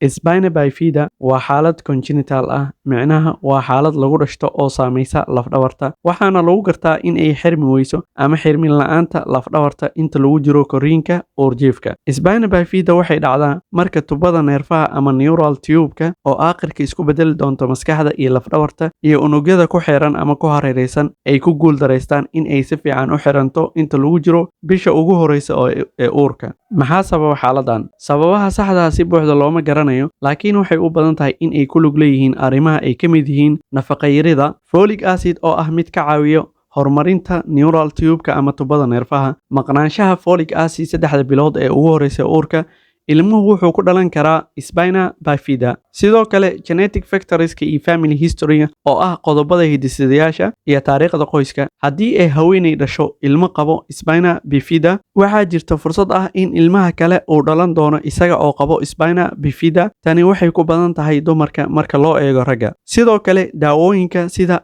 Spina bifida waa xaalad congenital ah, micnaha waa xaalad lagu dhashto oo saamaysa lafdhabarta, waxaana lagu gartaa in ay xirmi weyso ama xirmin la'aanta lafdhabarta inta lagu jiro korriinka uurjiifka. Spina bifida waxay dhacdaa marka tubada neerfaha ama neural tube-ka, oo aakhirka isku bedeli doonto maskaxda iyo lafdhabarta iyo unugyada ku xeeran ama ku hareeraysan, ay ku guuldareystaan in ay si fiican u xiranto inta lagu jiro bisha ugu horeysa ee uurka. Maxaa sababa xaaladan? Sababaha saxda ah si buuxda looma garanayo, laakiin waxay u badan tahay in ay ku lug leeyihiin arrimaha ay ka mid yihiin nafaqo-yarida, folic acid oo ah mid ka caawiyo horumarinta neural tube-ka ama tubada neerfaha. Maqnaanshaha folic acid 3da bilood ee ugu horeysa uurka ilmuhu wuxuu ku dhalan karaa spina bifida. Sidoo kale genetic factorska iyo family history, oo ah qodobada hidde-sideyaasha iyo taariikhda qoyska. Haddii ay haweeney dhasho ilmo qabo spina bifida, waxaa jirta fursad ah in ilmaha kale uu dhalan doono isaga oo qabo spina bifida. Tani waxay ku badan tahay dumarka marka loo eego ragga. Sidoo kale daawooyinka sida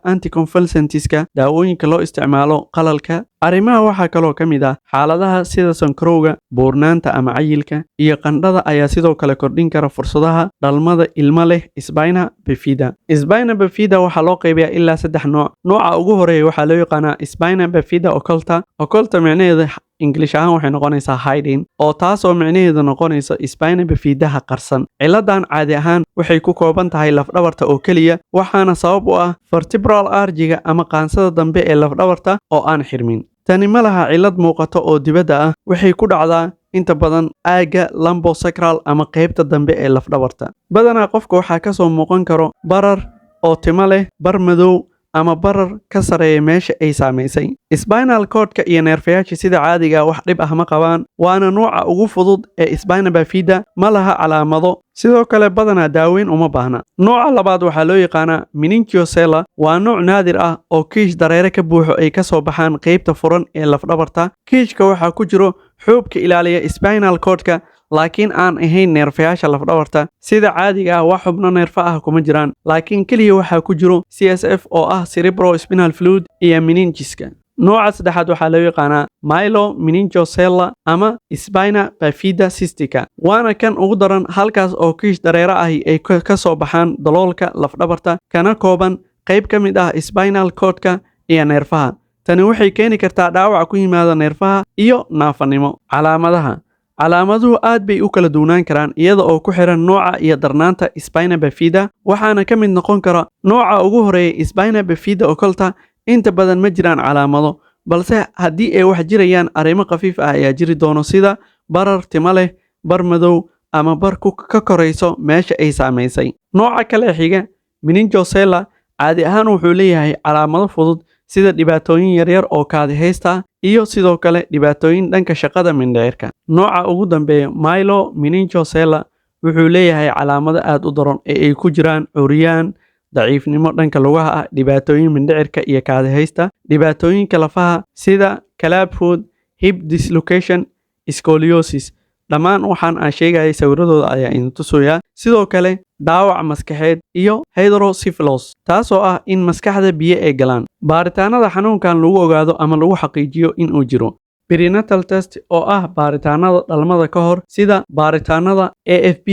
anticonvulsantska, daawooyinka loo isticmaalo qalalka. Arrimaha waxaa kaloo ka mid ah xaaladaha sida sonkorowga, buurnaanta ama cayilka, iyo qandhada ayaa sidoo kale kordhin kara fursadaha dhalmada ilmo leh spina bifida. Spina bifida waxaa loo qaybiyaa ilaa saddex nooc. Nooca ugu horeeya waxaa loo yaqaanaa spina bifida occulta. Occulta micnaheeda English ahaan waxay noqonaysaa hiding, oo taasoo micnaheedu noqonaysa spina bifidaha qarsan. Ciladan caadi ahaan waxay ku kooban tahay lafdhabarta oo keliya, waxaana sabab u ah vertebral archga ama qaansada dambe ee lafdhabarta oo aan xirmin. Tani ma laha cillad muuqato oo dibadda ah. Waxay ku dhacdaa inta badan aagga lumbosacral ama qaybta dambe ee lafdhabarta. Badanaa qofka waxaa kasoo muuqan karo barar oo timo leh, bar madow ama barar ka sareeya meesha ay saamaysay. Spinal cordka iyo neerfayaasha sida caadiga ah wax dhib ah ma qabaan, waana nuuca ugu fudud ee spina bifida. Ma laha calaamado, sidoo kale badanaa daaweyn uma baahna. Nooca labaad waxaa loo yaqaanaa meningocele. Waa nooc naadir ah oo kiish dareere ka buuxo ay ka soo baxaan qaybta furan ee lafdhabarta. Kiishka waxaa ku jiro xuubka ilaaliya spinal cordka, laakiin aan ahayn neerfayaasha lafdhabarta. Sida caadiga ah wax xubno neerfa ah kuma jiraan, laakiin keliya waxaa ku jiro CSF, oo ah cerebrospinal fluid, iyo meningiska. Nooca saddexaad waxaa loo yaqaanaa myelomeningocele ama spina bifida cystica, waana kan ugu daran, halkaas oo kiish dareere ahi ay ka soo baxaan daloolka lafdhabarta, kana kooban qayb ka mid ah spinal cordka iyo neerfaha. Tani waxay keeni kartaa dhaawac ku yimaada neerfaha iyo naafanimo. Calaamadaha. Calaamaduhu aad bay u kala duwanaan karaan iyada oo ku xiran nooca iyo darnaanta spina bifida, waxaana ka mid noqon kara: nooca ugu horeeya, spina bifida occulta, inta badan ma jiraan calaamado, balse haddii ay wax jirayaan, arrimo khafiif ah ayaa jiri doono, sida barar timo leh, bar madow ama bar ka korayso meesha ay saamaysay. Nooca kale xiga, meningocele, caadi ahaan wuxuu leeyahay calaamado fudud, sida dhibaatooyin yaryar oo kaadi haysta iyo sidoo kale dhibaatooyin dhanka shaqada mindhicirka. Nooca ugu dambeeya, myelomeningocele, wuxuu leeyahay calaamado aad u daran ee ay ku jiraan curyaan, daciifnimo dhanka lugaha ah, dhibaatooyin mindhicirka iyo kaadi haysta, dhibaatooyinka lafaha sida clubfoot, hip dislocation, scoliosis. Dhammaan waxaan aan sheegayay sawiradooda ayaa idin tusayaa. Sidoo kale dhaawac maskaxeed iyo hydrocephalus, taasoo ah in maskaxda biyo ay galaan. Baaritaanada xanuunkan lagu ogaado ama lagu xaqiijiyo in uu jiro: prenatal test, oo ah baaritaanada dhalmada ka hor, sida baaritaanada AFP,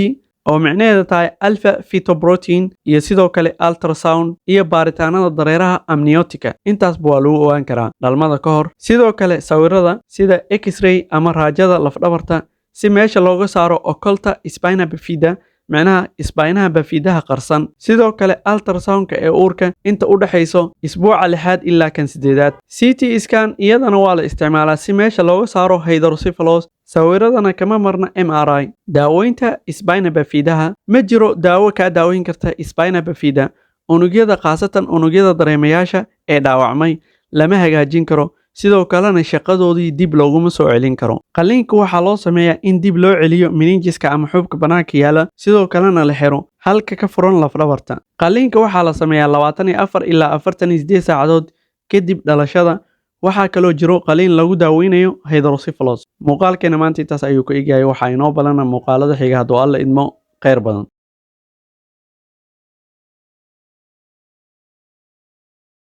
oo micnaheedu tahay alpha fetoprotein, iyo sidoo kale ultrasound iyo baaritaanada dareeraha amniotica. Intaasba waa lagu ogaan karaa dhalmada ka hor. Sidoo kale sawirada sida X-ray ama raajada lafdhabarta, si meesha looga saaro occulta spina bifida, micnaha spinaha bifidaha qarsan. Sidoo kale ultrasoundka ee uurka inta u dhexayso isbuuca lixaad ilaa kan sideedaad. CT scan iyadana waa la isticmaalaa si meesha looga saaro hydrocephalus, sawiradana kama marna MRI. Daaweynta spina bifidaha: ma jiro daawo kaa daaweyn karta spina bifida. Unugyada, khaasatan unugyada dareemayaasha ee dhaawacmay, lama hagaajin karo, sidoo kalena shaqadoodii dib looguma soo celin karo. Qalliinka waxaa loo sameeyaa in dib loo celiyo meningiska ama xuubka bannaanka yaala, sidoo kalena la xiro halka ka furan lafdhabarta. Qalliinka waxaa la sameeyaa 24 ilaa 48 saacadood kadib dhalashada. Waxaa kaloo jiro qaliin lagu daaweynayo hydrocephalus. Muuqaalkeena maanta intaas ayuu ku egyahay. Waxaa inoo balana muuqaalada xiga hadduu Alla idmo. Kheyr badan.